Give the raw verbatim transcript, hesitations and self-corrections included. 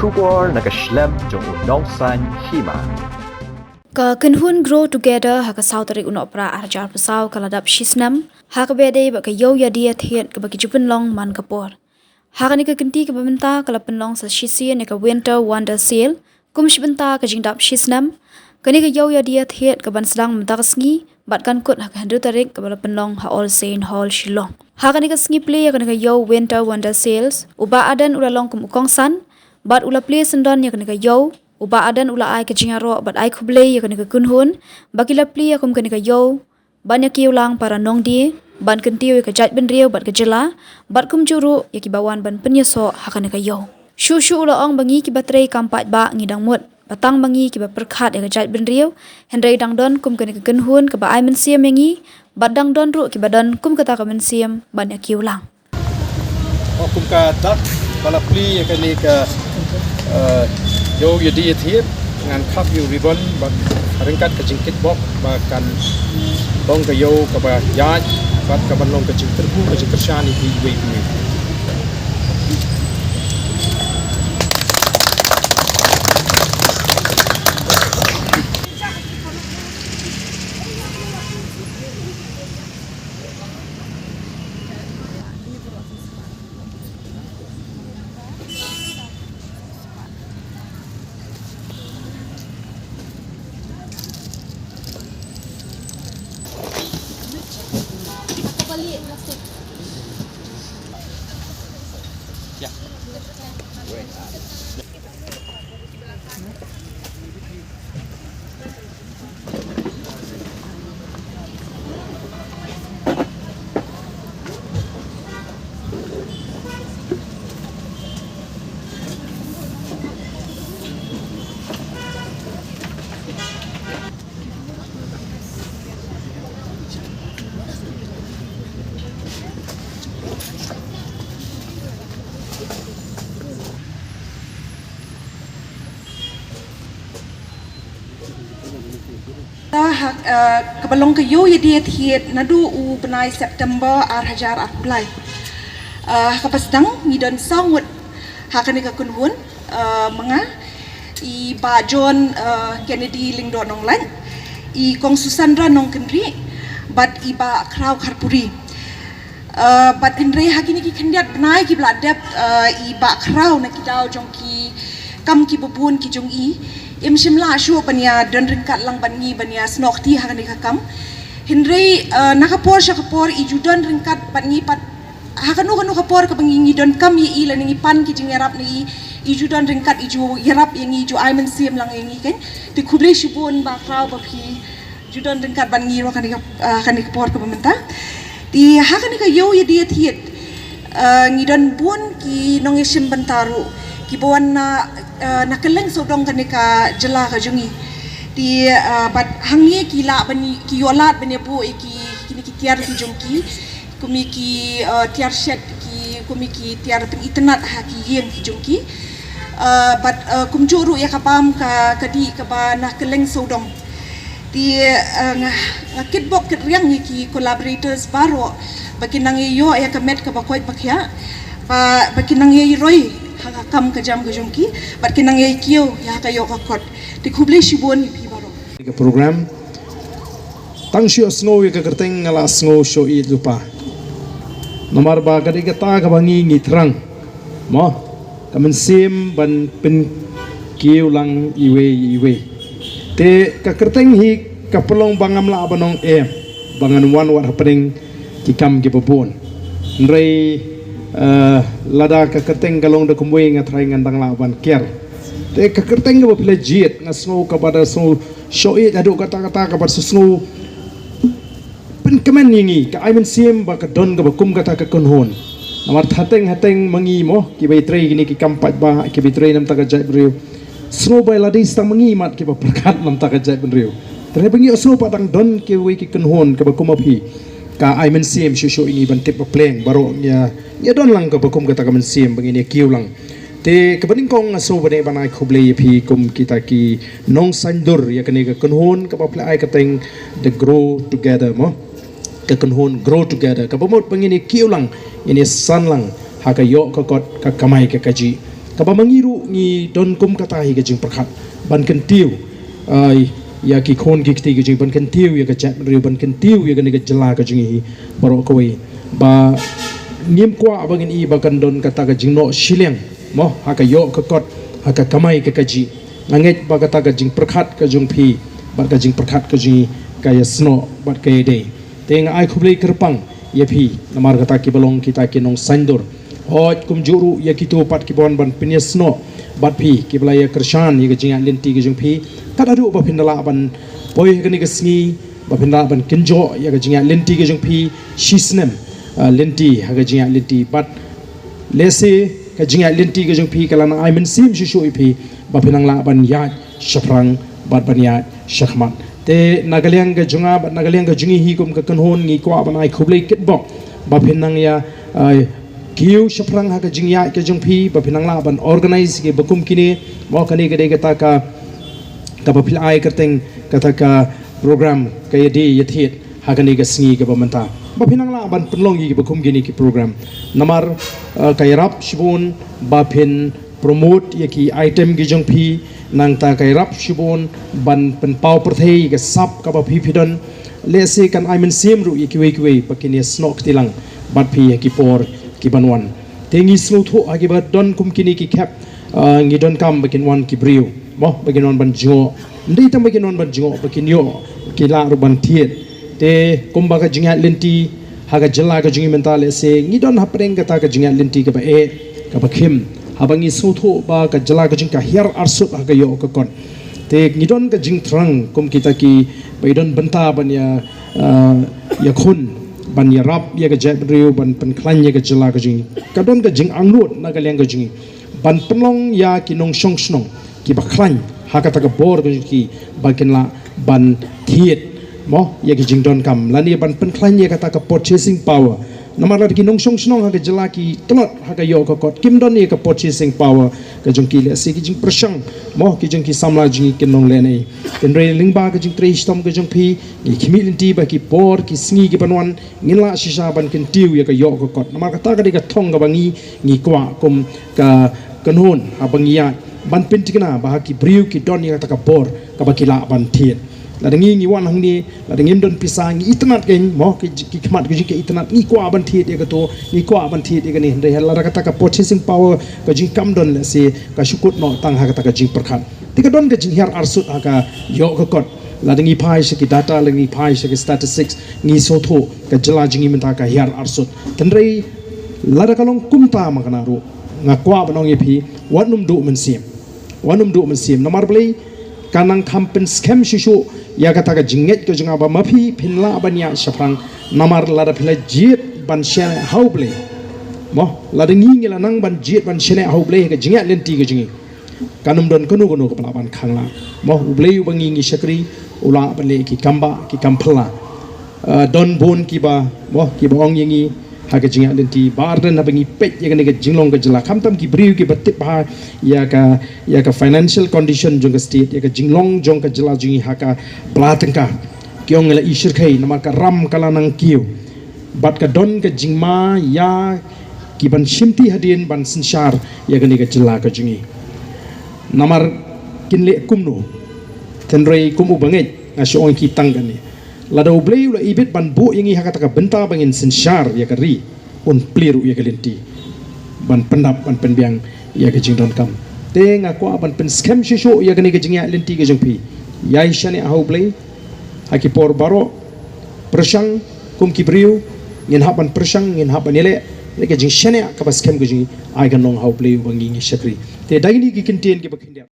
Khubor na ka shlem jong u Nongsaiñ Hima. Ka kynhun Grow Together ha ka saw tarik u Nohprah ar hajar arphew saw ka la dap shi snem ha kaba ïadei bad ka Ïew Ïadie Thied kaba ki ju pynlong man ka por. Ha kane ka kynti kaba mynta ka la pynlong sa shisien ïa ka Winter Wonder Sale kum shi bynta ka jingdap shi snem. Kane ka Ïew Ïadie Thied ka ban sdang mynta ka sngi bad kan kut ha ka hynriew tarik kaba la pynlong ha All Saint Hall Shillong. Ha kane ka sngi plie ïa kane ka Ïew Winter Wonder Sales, u Bah Ardent u la long kum u kongsan bad u la plie syndon ïa kane ka ïew. U Bah Ardent u la ai ka jingïaroh bad ai khublei ïa kane ka kynhun ba ki la plie ïa kum kane ka ïew ban ïa kiew lang para nongdie, ban kyntiew ïa ka jaitbynriew bad ka jylla, bad kumjuh ruh ïa kiba wan ban pynïasoh ha kane ka ïew. Shuh shuh u la ong ba ngi kiba trei kam paidbah ngi dang mut ba tang ma ngi kiba pyrkhat ïa ka jaitbynriew, hynrei dang don kum kane ka kynhun kaba ai mynsiem ïa ngi, bad dang don ruh kiba don kum kata ka mynsiem ban ïa kiew lang. Kum ka dak ba la plie ïa kane ka, eh, Ïew Ïadie Thied, ngan khap ïa u ribbon bad ryngkat ka jingkitbok ba kan long ka ïew kaba ïaid bad ka ban long ka jingkyrkhu ka jingkyrshan ïa kiwei kiwei. Ta ha, eh, kaba long ka Ïew Ïadie Thied naduh u bnai September ar hajar arphew lai. Eh, ha kaba sdang ngi don saw ngut ha kane ka kynhun, eh, ma nga, i Bah John, eh, Kennedy Lyngdoh Nonglait, i Kong Susandra Nongkynrih, bad i Bah Khraw Kharpuri. Eh, bad hynrei ha kine ki khyndiat bnai kiba la dep, eh, i Bah Khraw na ki daw jong ki kam kiba bun ki jong i, im shym lah shuh ban ïa don ryngkat lang bad ngi ban ïa snoh kti ha kane ka kam. Hynrei, eh, na ka por sha ka por i ju don ryngkat bad ngi pat ha kano kano ka por kaba ngi, ngi donkam ïa i lane ngi pan ki jingïarap na i, i ju don ryngkat, i ju ïarap ïa ngi, i ju ai mynsiem lang ïa ngi, kan. Te khublei shibun Bah Khraw ba phi ju don ryngkat bad ngi ruh ha kane ka, ah, kane ka por kaba mynta. Te ha kane ka Ïew Ïadie Thied, ah, ngi don bun ki nongïashim bynta ruh kiba wan na, ah, na kylleng sawdong kane ka jylla ka jong ngi. Te, ah, bad hangne ki lah ban, ki ïoh lad ban ïa buh ïa ki, kine ki tiar ki jong ki, kum ïa ki, eh, tiar shet, ki, kum ïa ki tiar pynitynnad ha ki ïing ki jong ki. Eh, bad, eh, kumjuh ruh ïa ka bam ka, ka dih kaba na kylleng sawdong. Te, eh, nga, nga kitbok kitrwiang ïa ki collaborators baroh ba ki nang ïoh ïa ka met kaba koit ba khiah, ba, ba ki nang ïa roi ha ka kam ka jam ka jong ki, bad ki nang ïa kiew ïa ka ïoh ka kot. Te khublei shibun ïa phi baroh. Ka program tang shu sngew ïa ka kyrteng nga la sngew shu ïeit lypa. Namar ba ka dei kata kaba ngi ngi thrang, mo, ka mynsiem ban pynkiew lang iwei iwei. Te ka kyrteng hi ka pynlong ba ngam lah ban ong em, ba ngan wan wat hapdeng ki kam kiba bun. Hynrei, eh, lada ka kyrteng ka long da kumwei nga tharai ngan dang lah ban kiar. Te ka kyrteng kaba phi la jied nga sngew kaba da sngew shu ïeit haduh katta katta kaba shu sngew pynkmen ïa ngi, ka ai mynsiem ba ka don kaba kum kata ka kynhun. Namar hateng hateng ma ngi, mo, kiba ïatrei kine ki kam paidbah, kiba ïatrei namar ka jaitbynriew. Sngew ba la dei tang ma ngi mat kiba pyrkhat namar ka jaitbynriew. Te hynrei ba ngi sngew pat dang don kiwei ki kynhun kiba kum ma phi, ka ai mynsiem shuh shuh ïa ngi ban tip baplang baroh ngi ïa, ngi ïa don lang kaba kum kata ka mynsiem ba ngin ïa kiew lang. Te kaba nyngkong nga sngew ban ai, ban ai khublei ïa phi kum kita ki nongsaiñdur ïa kane ka kynhun kaba phi la ai kyrteng The Grow Together, mo. Ka kynhun Grow Together kaba mut ba ngin ïa kiew lang, ngin ïa san lang ha ka ïoh ka kot, ka kamai ka kajih. Kaba ma ngi ruh ngi don kum kata hi ka jingpyrkhat ban kyntiew, ai, ïa ki khun ki kti ka jong ngi, ban kyntiew ïa ka jaitbynriew, ban kyntiew ïa kane ka jylla ka jong ngi hi baroh kawei. Ba ngim kwah ba ngin i ba kan don kata ka jingnoh shiliang, mo, ha ka ïoh ka kot, ha ka kamai ka kajih. Nga ngeit ba kata ka jingpyrkhat ka jong phi bad ka jingpyrkhat ka jong ngi ka ïasnoh bad ka ïadei. Te nga ai khublei kyrpang ïa phi namar kata kiba long kita ki nongsaiñdur. Hooid, kumjuh ruh ïa kito pat kiba wan ban pynïasnoh bad phi, kiba la ïakyrshan ïa ka jingïaid lynti ka jong phi. Kat haduh ba phin da lah ban poi ha kane ka sngi, ba phin da lah ban kynjoh ïa ka jingïaid lynti ka jong phi shisnem, ah, lynti ha ka jingïaid lynti bad lehse ka jingïaid lynti ka jong phi ka la nang ai mynsiem shuh shuh ïa phi ba phin nang lah ban ïaid shaphrang bad ban ïaid shakhmat. Te na ka liang ka jong nga bad na ka liang ka jong ngi hi kum ka kynhun ngi kwah ban ai khublei kitbok ba phin nang ïa, ah, kiew shaphrang ha ka jingïaid ka jong phi, ba phin nang lah ban organise kiba kum kine. Mo, kane ka dei kata ka, kaba phi la ai kyrteng kata ka program ka ïadie ïathied ha kane ka sngi kaba mynta. Ba phin nang lah ban pynlong ïa kiba kum kine ki program. Namar, eh, ka ïarap shibun ba phin promote ïa ki item ki jong phi, nangta ka ïarap shibun ban pynpaw pyrthei ïa ka sap kaba phi phi don. Lehse kan ai mynsiem ruh ïa kiwei kiwei ba kin ïasnoh kti lang bad phi ha ki por ki ban wan. Te ngi sngewthuh ha kiba don kum kine ki khep, ah, ngi donkam ba kin wan ki briew, mo, ba kin wan ban jngoh. Ym dei tang ba kin wan ban jngoh, ba kin ïoh, ki lah ruh ban thied. Te kumba ka jingïaid lynti ha ka jylla ka jong ngi mynta, lehse ngi don hapdeng kata ka jingïaid lynti kaba eh, kaba khim. Haba ngi sngewthuh ba ka jylla ka jong ngi ka hiar arsut ha ka ïoh ka kot. Te ngi don ka jingthrang kum kita kiba i don bynta ban ïa, ah, ïakhun, ban ïarap ïa ka jaitbynriew, ban pynkhlaiñ ïa ka jylla ka jong ngi. Ka don ka jingangnud na ka liang ka jong ngi ban pynlong ïa ki nongshong shnong kiba khlaiñ ha kata ka bor ka jong ki ba kin lah ban thied, mo, ïa ki jingdonkam lane ban pynkhlaiñ ïa kata ka purchasing power. Namar lada ki nongshong shnong ha ka jylla ki tlot ha ka ïoh ka kot, kim don ïa ka purchasing power ka jong ki, lehse ki jingpyrshang, mo, ki jong ki samla jong ngi kin long lehnoh. Hynrei lyngba ka jingtrei shitom ka jong phi, ngi khmih lynti ba ki por ki sngi ki ban wan ngin lah shisha ban kyntiew ïa ka ïoh ka kot. Namar kata ka dei ka thong kaba ngi, ngi kwah kum ka kynhun haba ngi ïaid ban pynthikna ba ha ki briew ki don ïa kata ka bor kaba ki lah ban thied. Lada ngi, ngi wan hangne, lada ngim don pisa, ngi itynnad kein, mo, ki, ki khmat ki jong ngi ki itynnad, ngi kwah ban thied ïa kato, ngi kwah ban thied ïa kane, hynrei lada kata ka purchasing power ka jong ngi kam don, lehse ka shu kut noh tang ha kata ka jingpyrkhat. Te ka don ka jinghiar arsut ha ka ïoh ka kot. Lada ngi phai sha ki data, lada ngi phai sha ki statistics, ngi sngewthuh ka jylla jong ngi mynta ka hiar arsut. Hynrei lada ka long kumta ma kane ruh, nga kwah ban ong ïa phi, wat nym duh mynsiem. Wat nym duh mynsiem. Namar balei? Ka nang kham pynskhem shuh shuh ïa kata ka jingngeit ka jong nga ba ma phi phin lah ban ïaid shaphrang. Namar lada phi la jied ban shaniah ha U Blei, mo, lada ngi, ngi la nang ban jied ban shaniah ha U Blei ha ka jingïaid lynti ka jong ngi, kan ym don kano kano kaba lah ban khang lang. Mo, U Blei uba ngi, ngi shakri u lah ban leh ki kam bah, ki kam phylla. Ah, don bun kiba, mo, kiba ong ïa ngi ha ka jingïaid lynti, ba ardent haba ngi peit ïa kane ka jinglong ka jylla, khamtam ki briew kiba tip bha ïa ka, ïa ka financial condition jong ka state, ïa ka jinglong jong ka jylla jong ngi ha ka pla tyngka, ki ong ngi la i shyrkhei namar ka ram ka la nang kiew. Bad ka don ka jingma ïa ki ban shimti hadien ban synshar ïa kane ka jylla ka jong ngi. Namar kin leh kumno? Hynrei kum u bangeit nga shu ong ïa ki tang kane. Lada U Blei u la ibit ban buh ïa ngi ha kata ka bynta ba ngin synshar ïa ka ri, un plie ruh ïa ka lynti ban pyndap, ban pynbiang ïa ka jingdonkam. Te nga kwah ban pynskhem shuh shuh ïa kane ka jingïaid lynti ka jong phi. Ïai shaniah ha U Blei ha ki por baroh. Pyrshang kum ki briew, ngin hap ban pyrshang, ngin hap ban ïaleh. Ïa ka jingshaniah kaba skhem ka jong ngi, ai kan long ha U Blei uba ngi, ngi shakri. Te da kine ki kyntien kiba khyndiat.